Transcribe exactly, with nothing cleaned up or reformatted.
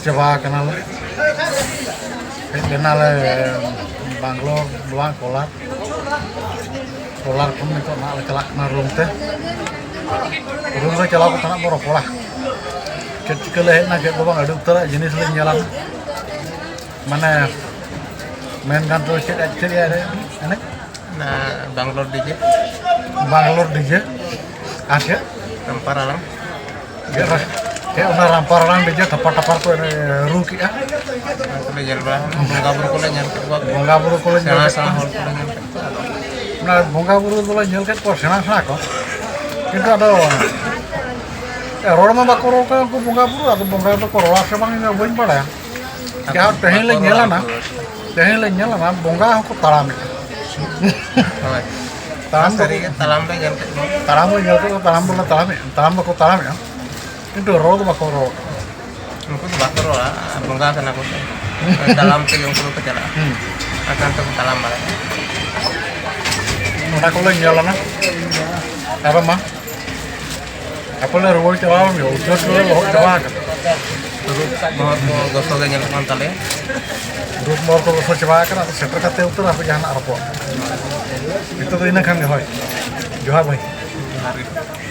ᱪᱟᱵᱟ ᱠᱟᱱᱟᱞᱮ᱾ ᱦᱮᱡ ᱞᱮᱱᱟᱞᱮ ᱵᱟᱝᱞᱳᱨ, ᱱᱚᱣᱟ ᱠᱳᱞᱟᱨ᱾ ᱠᱳᱞᱟᱨ ᱠᱷᱚᱱ ᱱᱤᱛᱚᱜ ᱱᱟᱦᱟᱜ ᱞᱮ ᱪᱟᱞᱟᱜ ᱠᱟᱱᱟ ᱨᱩᱢ ᱛᱮ᱾ ᱨᱩᱢ ᱨᱮ ᱪᱟᱞᱟᱣ ᱠᱟᱛᱮ ᱱᱟᱦᱟᱜ ᱵᱚ ᱨᱚᱯᱚᱲᱟ᱾ ᱪᱮᱫ ᱪᱤᱠᱟᱹ ᱞᱮ ᱦᱮᱡ ᱮᱱᱟ, ᱪᱮᱫ ᱫᱚ ᱵᱟᱝ, ᱟᱹᱰᱤ ᱩᱛᱟᱹᱨᱟᱜ ᱡᱤᱱᱤᱥ ᱞᱮ ᱧᱮᱞᱟ᱾ ᱢᱟᱱᱮ, ᱢᱮᱱ ᱜᱟᱱ ᱫᱚ ᱪᱮᱫ, ᱪᱮᱫ ᱮᱱᱮᱡ? ᱚᱱᱟ ᱵᱟᱝᱞᱳᱨ ᱰᱤᱡᱮ᱾ ᱵᱟᱝᱞᱳᱨ ᱰᱤᱡᱮ᱾ ᱟᱨ ᱪᱮᱫ? ᱨᱟᱢᱯᱟᱨᱟᱲᱟᱝ᱾ ᱪᱮᱫ ᱨᱟ-, ᱪᱮᱫ ᱚᱱᱟ ᱨᱟᱢᱯᱟᱨᱟᱲᱟᱝ ᱰᱤᱡᱮ ᱴᱟᱯᱟᱨ ᱴᱟᱯᱟᱨ ᱠᱚ ᱮᱱᱮᱡ, ᱨᱩ ᱠᱮᱜᱼᱟ? ᱚᱱᱟ ᱠᱚᱞᱮ ᱧᱮᱞ ᱵᱟᱲᱟ ᱠᱮᱫᱟ᱾ ᱵᱚᱸᱜᱟ ᱵᱩᱨᱩ ᱠᱚᱞᱮ ᱧᱮᱞ ᱠᱮᱫ ᱠᱚᱣᱟ᱾ ᱵᱚᱸᱜᱟ ᱵᱩᱨᱩ ᱠᱚᱞᱮ ᱧᱮᱞ ᱥᱮᱬᱟ ᱠᱮᱫ ᱥᱮᱬᱟ ᱠᱚᱣᱟ᱾ ᱦᱚᱲ ᱠᱚᱞᱮ ᱧᱮᱞ ᱠᱮᱫ ᱠᱚᱣᱟ᱾ ᱟᱫᱚ ᱚᱱᱟ ᱵᱚᱸᱜᱟ ᱵᱩᱨᱩ ᱫᱚᱞᱮ ᱧᱮᱞ ᱠᱮᱫ ᱠᱚᱣᱟ, ᱥᱮᱬᱟ ᱥᱮᱬᱟ ᱠᱚ᱾ ᱠᱤᱱᱛᱩ ᱟᱫᱚ ᱨᱚᱲ ᱢᱟ ᱵᱟᱠᱚ ᱨᱚᱲ ᱠᱟᱱᱟ ᱩᱱᱠᱩ ᱵᱚᱸᱜᱟ ᱵᱩᱨᱩ, ᱟᱫᱚ ᱵᱚᱸᱜᱟ ᱫᱚᱠᱚ ᱨᱚᱲᱟ ᱥᱮ ᱵᱟᱝ, ᱤᱧ ᱫᱚ ᱵᱟᱹᱧ ᱵᱟᱲᱟᱭᱟ᱾ ᱡᱟᱦᱟᱸ ᱛᱮᱦᱮᱧ ᱞᱮ ᱧᱮᱞᱟ ᱱᱟ, ᱛᱮᱦᱮᱧ ᱞᱮ ᱧᱮᱞᱟ ᱱᱟ, ᱵᱚᱸᱜᱟ ᱦᱚᱸᱠᱚ ᱛᱟᱲᱟᱢᱮᱫᱼᱟ᱾ ᱦᱳᱭ᱾ ᱛᱟᱲᱟᱢ ᱫᱚ ᱥᱟᱹᱨᱤᱜᱮ ᱛᱟᱲᱟᱢ ᱞᱮ ᱧᱮᱞ ᱠᱮᱫ ᱠᱚᱣᱟ᱾ ᱛᱟᱲᱟᱢ ᱞᱮ ᱧᱮᱞ ᱠᱮᱫ ᱠᱚᱣᱟ, ᱛᱟᱲᱟᱢ ᱫᱚᱞᱮ ᱛᱟᱲᱟᱢᱮᱫᱼᱟ, ᱛᱟᱲᱟᱢ ᱫᱚᱠᱚ ᱛᱟᱲᱟᱢᱮᱫᱼᱟ, ᱠᱤᱱᱛᱩ ᱨᱚᱲ ᱫᱚ ᱵᱟᱠᱚ ᱨᱚᱲ᱾ ᱩᱱᱠᱩ ᱫᱚ ᱵᱟᱠᱚ ᱨᱚᱲᱟ, ᱵᱚᱸᱜᱟ ᱠᱟᱱᱟ ᱠᱚ ᱥᱮ᱾ ᱛᱟᱲᱟᱢ ᱛᱮᱜᱮ ᱩᱱᱠᱩ ᱫᱚᱠᱚ ᱪᱟᱞᱟᱜᱼᱟ᱾ ᱦᱩᱸ᱾ ᱟᱨ ᱛᱟᱲᱟᱢ ᱛᱮᱠᱚ ᱛᱟᱲᱟᱢ ᱵᱟᱲᱟᱭᱟ᱾ ᱚᱱᱟ ᱠᱚᱞᱮ ᱧᱮᱞᱟ ᱱᱟ᱾ ᱟᱨᱚ ᱢᱟ᱾ ᱟᱯᱮ ᱞᱮ ᱨᱩᱣᱟᱹᱲ ᱪᱟᱞᱟᱣ ᱞᱮᱱ ᱜᱮ, ᱩᱛᱟᱹᱨ ᱠᱚᱞᱮ ᱞᱚᱦᱚᱫ ᱪᱟᱵᱟ ᱟᱠᱟᱱᱟ᱾ ᱨᱩᱯ ᱢᱚᱦᱚᱨ ᱠᱚ ᱜᱚᱥᱚ ᱜᱮ ᱧᱮᱞᱚᱜ ᱠᱟᱱ ᱛᱟᱞᱮᱭᱟ᱾ ᱨᱩᱯ ᱢᱚᱦᱚᱨ ᱠᱚ ᱜᱚᱥᱚ ᱪᱟᱵᱟ ᱟᱠᱟᱱᱟ, ᱟᱫᱚ ᱥᱮᱴᱮᱨ ᱠᱟᱛᱮ ᱩᱛᱟᱹᱨ ᱟᱯᱮ ᱡᱟᱦᱟᱱᱟᱜ ᱨᱚᱯᱚᱲ᱾ ᱱᱤᱛᱚᱜ ᱫᱚ ᱤᱱᱟᱹ ᱠᱷᱟᱱ ᱜᱮ, ᱦᱳᱭ᱾ ᱡᱚᱦᱟᱨ ᱵᱷᱟᱹᱭ᱾ ᱡᱚᱦᱟᱨ ᱜᱮ᱾